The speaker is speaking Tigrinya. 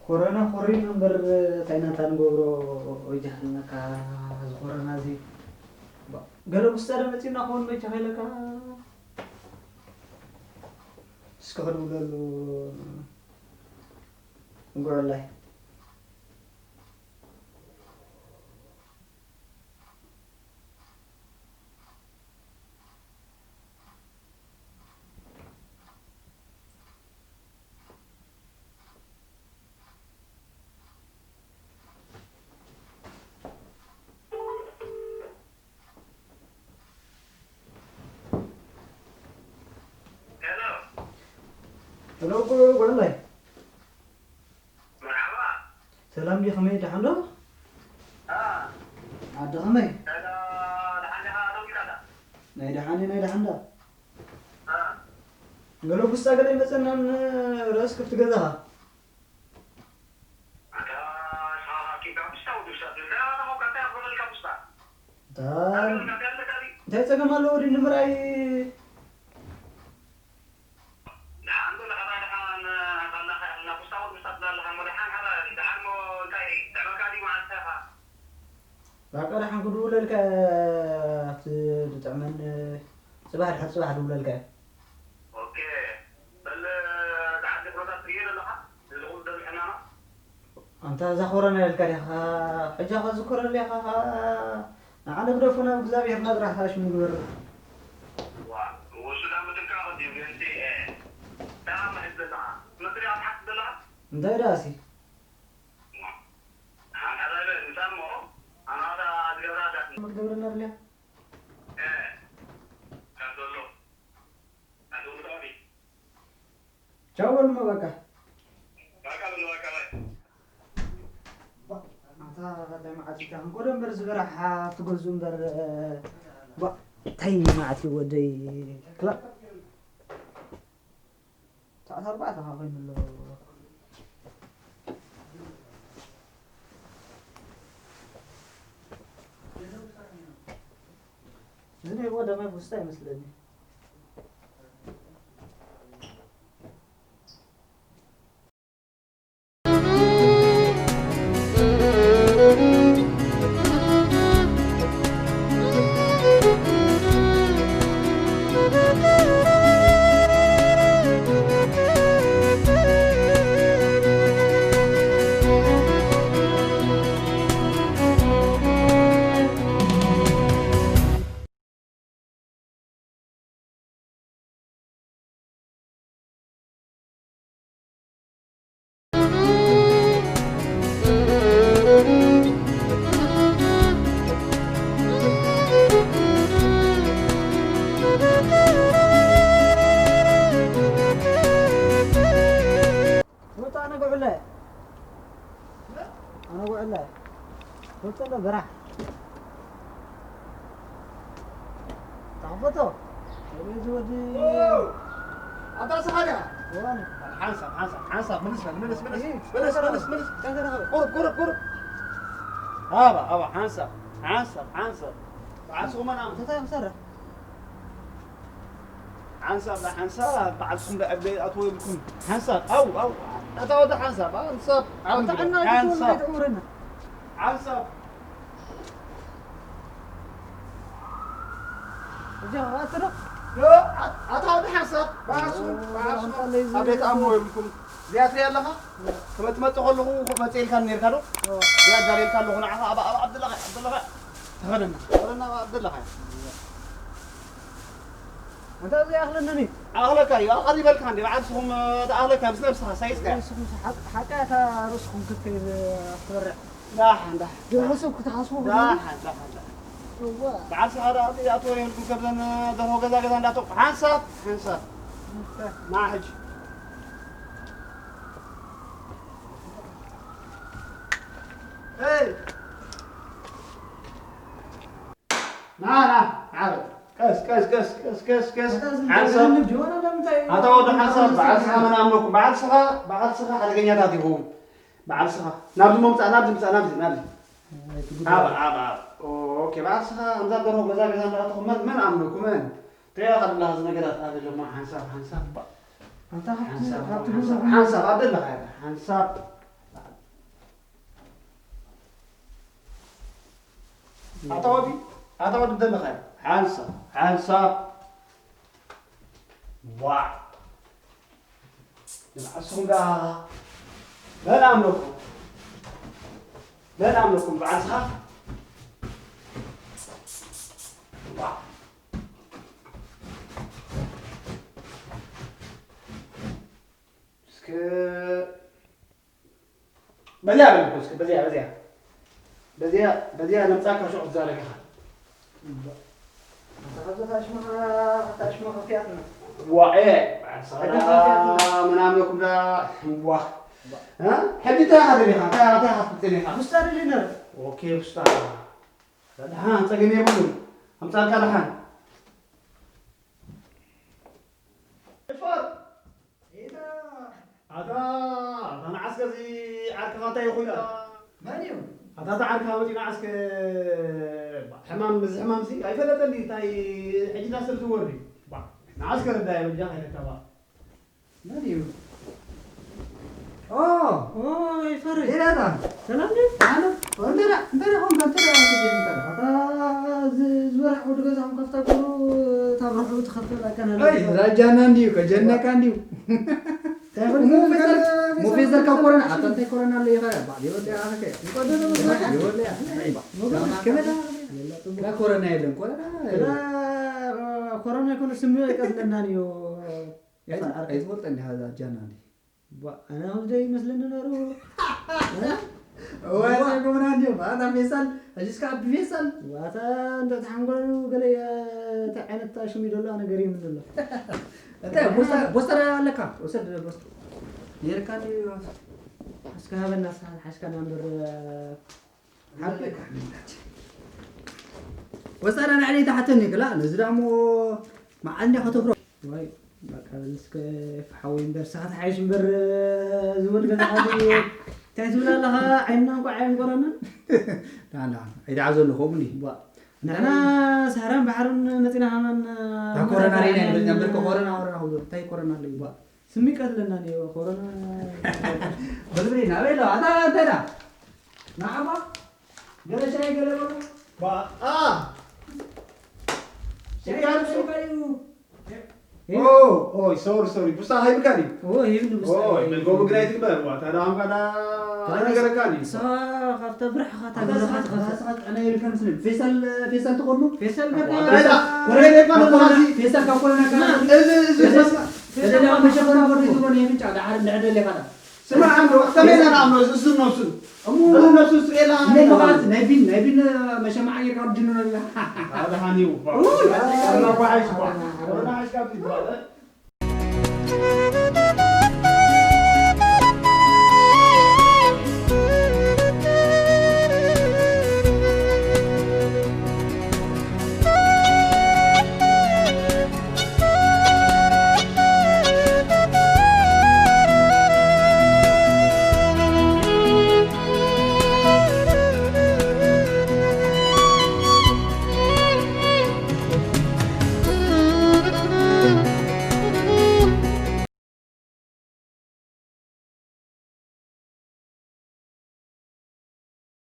ኮረና ኮሪኑ እምበር እንታይ ናታ ንገብሮ? ወጃህልናካ እዚ ኮረና እዚ። ባ- ገለ ውስጣ ዶ መፂና ክኸውን በጃ ከይለካ? እስኪ ክድውለሉ እንጉዕላይ። ሄሎ፣ ጉ- ጉዕላይ። መርሓባ። ሰላም ዲ፣ ከመይ ደሓን ዶ? አ። ዓዲ ከመይ? ሄሎ፣ ደሓን ዲኻ? ደው ኢላ ኣላ። ናይ ደሓን፣ ናይ ደሓን ዳ። አ። ገለ ጉስጣ ገለ ይመጸናን ርእስ ክፍቲ ገዛኻ። ኣታ፣ ንስኻ ኣኪብካ ምስታ ወዲ ውሳድ ንዳ፣ ኣታ፣ እንታይ ኣኽበረልካ ምስታ? እንታይ? ኣታ፣ እንታይ ኣለካ ዲ? እንታይ ጸገም ኣለዎ ዲ ንምርኣይ? ደሓን ዶ ኣለኻ? ደሓን፣ ካላኻ ኢኻ፣ ምስታ ወዲ ውሳድ ኣለኻ፣ እሞ ደሓን፣ ደሓን፣ እሞ እንታይ፣ ጥዕመካ ዲ መዓልታ ኢኻ? በቃ ደሓን ክድውለልካ ኣብቲ ዝጥዕመኒ ጽባሕ ድሕሪ ጽባሕ ድውለልካ እየ። ኦኬ። በል፣ እቲ ዓዲ ኩነታት ትርእዮ ዘለኻ? እዚ ኩሉ ዘሎ ሕማማ? ኣንታ እዛ ኮረና ኢልካ ዲኻ? ሕጂ ኸ ዝኮረና ኢኻ ኸ? ንዓና ግደፉ፣ ናብ እግዚኣብሄርና ጥራሕ ተኣሽሙ ንግበር። ዋ፣ እወ፣ ሱዳን ምትንካፍ ድዩ? ገንሲ፣ እ፣ እንታይ መሒዝ ዘለኻ? መፅሪያ ትሓስብ ዘለኻ? እንታይ ደኣሲ? ክትገብረና ድልያ? ቻው በሉሞ በቃ። ኣታ ቀዳይ መዓልቲ እታ ክንጎዶ እምበር ዝበራሕ ትገዙ እምበር፣ ባ፣ እንታይ መዓት እዩ ወደይ ክላ-፣ ሰዓት ኣርባዕተ ኸዓ ኮይኑ ኣሎ። እዚ ነይርዎ ደማይ ቡስታ ይመስለኒ። ሩታ፣ ኣነ ጉዕለ። ኣነ ጉዕለ። ሩታ፣ ሎ፣ በራሕ። ታኽፈቶ። እዚ ወዲ። ኦ! ኣታ ስኻ ዲኻ? እዋን። ሓንሳብ፣ ሓንሳብ፣ ሓንሳብ፣ ምልስ በል፣ ምልስ፣ ምልስ። እይ፣ ምልስ፣ ምልስ፣ ምልስ። እንታይ ተረኸበ? ቁሩብ፣ ቁሩብ፣ ቁሩብ። ሃባ፣ ሃባ፣ ሓንሳብ፣ ሓንሳብ፣ ሓንሳብ። በዓል ስኹም ኣና። እንታይ ክሰርሕ? ሓንሳብ፣ ሓንሳብ፣ በዓል ስኹም ዶ ዕብደ ኣትዎ ይብልኩም። ሓንሳብ፣ ኣው፣ ኣው። ኣታ ወዲ ሓንሳብ፣ ሓንሳብ፣ ኣው፣ ጥዕና ሓንሳብ። ይትወለድ ዕውርና። ሓንሳብ። እዚኣ ኸኣ ትረፍ። ዮ፣ ኣ-፣ ኣታ ወዲ ሓንሳብ፣ በዓል ስኹም፣ በዓል ስኹም። ኣንታ ለይ ኣብ ቤት ኣሞ ይብልኩም። እዚኣ ትሪኣ ኣለኻ? ክመ-፣ ትመጽእ ከለኹ መጽእ ኢልካኒ ኔርካ ዶ? እዎ። እዚኣ ኣዳልየልካ ኣለኹ ንዓኻ። ኣብ፣ ኣብ፣ ኣብ ዘለኻ፣ ኣብ ዘለኻ። ተኸደና። ተኸደና፣ ኣብ ዘለኻ። ኣንታ እዚ ኣኽለኒ። ኣኽለካ እዩ፣ ኣቐሪበልካ እንዴ፣ በዓል ስኹም፣ እ፣ ተኣኽለካ ምስ ነብስኻ፣ ሳይዝካ። ንስኹም ሓቅ-፣ ሓቃ እታ ርእስኹም ክትከይድ፣ እ፣ ክትበርዕ። ዳሓን፣ ዳሓን። ግን ሓንሳብ ክትሓስቡ ዳሓን፣ ዳሓን፣ ዳሓን። እዋ። በዓል ስኻ ደኣ ኣጥዮ የብልኩም፣ ከምዘን ደርሆ ገዛ ገዛ እንዳተው-፣ ሓንሳብ፣ ሓንሳብ። እንታይ? ና ሕጂ። ኤይ! ና፣ ና፣ ዓረብ። ቀስ፣ ቀስ፣ ቀስ። ኣታ ዝም ሓንሳብ። በል እንጂ፣ ወላ ለምንታይ? ኣታ ወዲ ሓንሳብ፣ በዓል ስኻ መን ኣምነኩም? በዓል ስኻ፣ በዓል ስኻ ሓደገኛታት ይኸውን። በዓል ስኻ ናብዚ ምምጻእ፣ ናብዚ ምጻእ፣ ናብዚ፣ ናብዚ። ኣይ፣ እቲ ጉዳይ። ኣብ፣ ኣብ፣ ኣብ። ኦኬ፣ በዓል ስኻ ከምዛ ደርሆ ገዛ ገዛ እንዳኣተኹም መን፣ መን ኣምነኩም፣ መን? እንታይ ኢኻ ዘለኻ እዚ ነገራት? ኣበለማ ሓንሳብ፣ ሓንሳብ። ኣንታ ካብቲ፣ ሓንሳብ፣ ካብቲ ሓንሳብ፣ ጉዳይ። ሓንሳብ፣ ኣብ ዘለኻ ኢኻ፣ ሓንሳብ። ኣታ ወዲ ኣታ ወዲ ደለኻ ሓንሳ ሓንሳ ዋ ንዓስኹም ደኣ መን ኣምለኩም መን ኣምለኩም በዓልስኻ ዋ እስከ በዚያ በልኩ እስከ በዚያ በዚያ በዚያ በዚያ ነምጻካ ሸቕ ትዛረግኻ ኣታ ካብዛ ታሽማኻ ታሽማኻ ፊያትና ዋኤ ሰላ ምናምነኩም ዳ ዋ እ? ሕጂ እንታይ ኢኻ ደሊኻ እንታይ እንታይ ኢኻ ትፍትን ኢኻ ውስጣ ደሊ ነረ ኦኬ ውስጣ ደሓን ጸገም የብሉን ኣምጻልካ ደሓን እፋር ኣታ ኣታ ንዓስከ እዚ ዓርክኻ እንታይ ይኹ ኢላ መን እዩ ኣታ እታ ዓርክኻ መፂኡ ንዓስከ ሕማም እዚ ሕማም ሲ ኣይፈለጠን ድዩ እንታይ ሕጂ ዳ ሰብ ዝወር ድዩ ንዓስከ ርዳየ በጃ ከይለካ ባ መን እዩ ኦ ኦ ይፈርህ ሌላታ ሰላም ድዩ ኣነ እንተ እንተ ኾንካ እንተ ኣታ እዚ ዝበራሕ ወዲ ገዛኹም ካብታ ጎሮ እታ ብርሑ ትኸፍል ኣቀና ራጃና እንዲዩ ከጀነካ እንዲዩ ሙፌዘር ካብ ኮረና ኣታ እንታይ ኮረና ኣሎ ይኸ ባዕ ይወለ ኣኸ ይወለ ከመዳ ኮረና የለን ኮረና ኮረና ይኮነ ስሚ ይቀዝለና እዩ ኣይትፈልጠ እንዲሃ ጃና እንዲ ኣነ ከምዚ ዶ ይመስለኒ ነሩ እወ ጸጉምና እንዲዮም ኣታ ፌሳል ሕጂስ ከዓ ብፌሳል ኣታ እንተ ተሓንጎሉ ገለ እንታይ ዓይነት ሽሙ ይደሎ ኣነ ገሪምኒ ኣሎ እንታይ ቦስተራ ኣለካ ወሰድ ቦስተራ ነርካ እስከ ሃበና ስሓን ሓሽካ ናምበር ወፃና ንዕሊ ተሓተኒ ግላ ነዚ ዳሞ መዓል እንዲያ ከተፍሮ ወይ በቃ እስከ ሓወይ እምበር ስኻ ተሓይሽ እምበር ዝወድ ገዛ እንታይ ትብል ኣለኻ ዓይንና እንኳ ዓይን ቆረና ኣይዳ ዘሎ ከምኡ ንሕና ሳህራን ባሕርን መፂና ሃማን ኮረና ሬና ይብል ነበር ኮረና ወረና እንታይ ኮረና ኣለዩ ስሚ ቀትለና ነይሩ ኮሮና በልብሪ ናበይ ኣለዋ ኣታ እንታይ ዳ ንዓባ ገለ ሻይ ገለ በሎ ባኣ ሻይ ገለ በሎ ኦይ ሶሪ ሶሪ ቡስታ ሃይብካ ድዩ ኦይ ሂብኒ ቡስታ ኦይ መልጎ ምግናይ ትግበር ዋ ታዳ ኣምጋዳ ኣነገረካ ድዩ ካብታ ብርሕኻ ታገረኻ ትኸፍል ኣነ ይልከ ምስልን ፌሳል ፌሳል ትኾኑ ፌሳል ገርካ ፌሳል ካብ ኮለና እዚ እዚ ተደላ መሸፈና ወዲ ዝኮነ የፍንጫ ዳዓር እንድዕደል ኢኻ ስማዕ እንዶ ተሜና ናምኖ እሱ ነብሱ እሙ እሱ ነብሱ ስሬላ እሞ መኻት ናይ ቢን ናይ ቢን መሸማዓ ጌርካ ወዲ ጅኑ ነላ ኣዳሃኒው ባ ባ ባ ባ ባ ባ ባ ባ